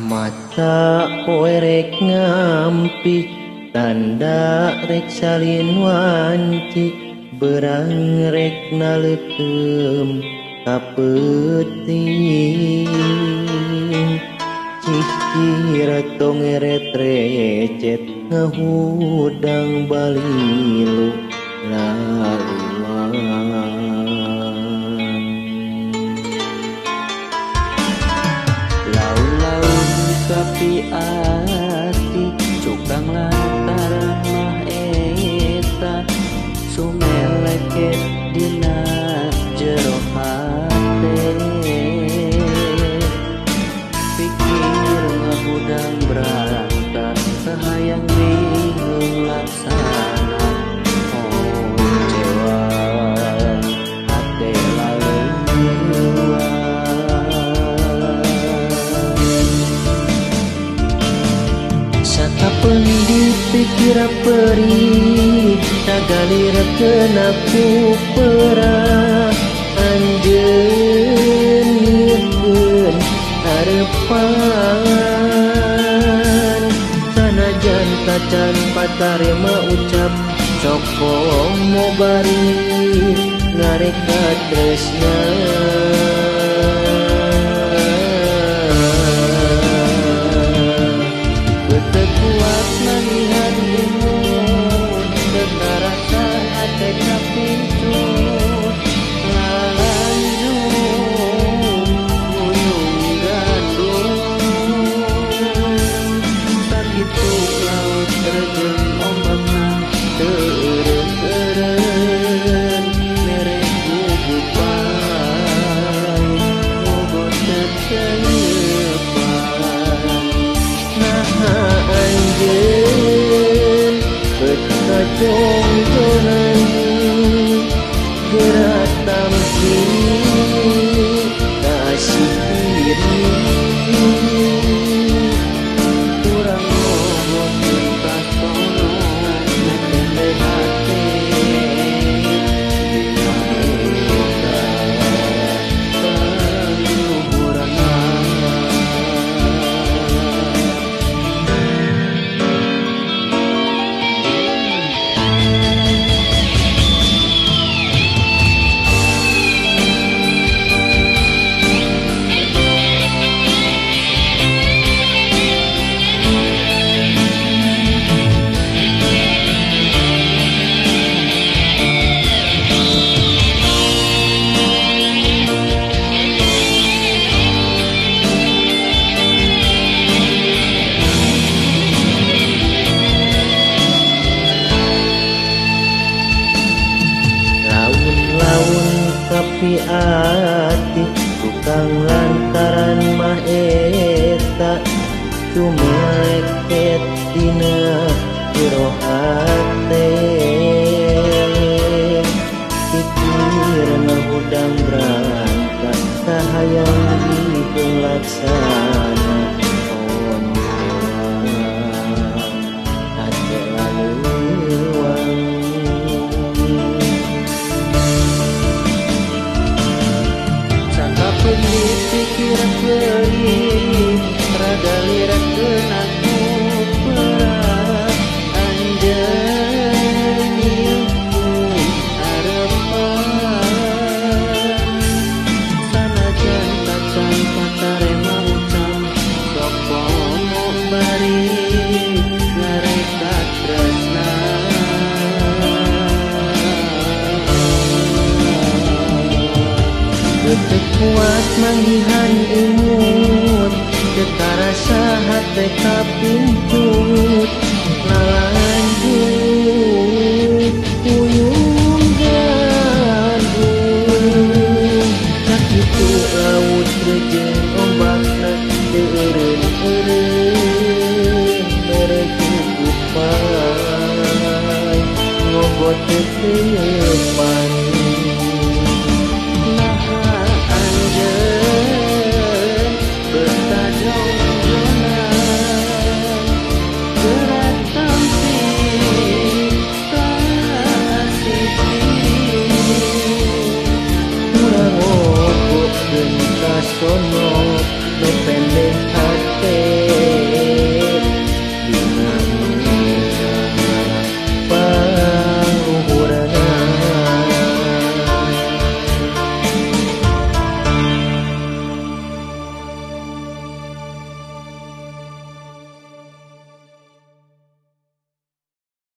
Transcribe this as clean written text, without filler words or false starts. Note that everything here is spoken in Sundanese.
Mata poe rek ngampi tanda rek salin wanci berang rek naleukeum ka peuting cicir tong ngeret recet ngahudang balilu laluan. Kapi ati cukang lantaran mah eta sumeleket dina jero hate pikir ngahudang berantas sahayang bingung laksana oncewa hate laleuwa. Sakapeung dipikir perih tagalir kena ku perah anjeun nyieun harepan sanajan tacan patarema ucap sok komo bari ngareka tresna. Kuat melihat imut tekarasa hati kapincut lalanjung buyung gandung sakitu laut terjun ombakna teureun-eureun mere gugupan mogot teteupan. Naha anjeun bet kajongjonan gerak tampi kasih diri kurang ngogokeun kasono metende hate dina eta paluhuranna. Kapi ati tukang lantaran mah eta sumeleket dina jero hate pikirna hudang berangkat sahayang dipeung laksana oncewa hate laleuwang. Sakapeung dipikir perih rada lirak kena ku perah anjeun. Teu kuat manggihan imut, teu karasa hate kapincut. Lalanjut puyung gandung, sakitu laut reujeun ombakna teu eureun-eureun merekeun upay ngogot teu teu Naha anjeun beuta jongjonan, geura tampi ka Siti. Urang ngobokkeun ka sono.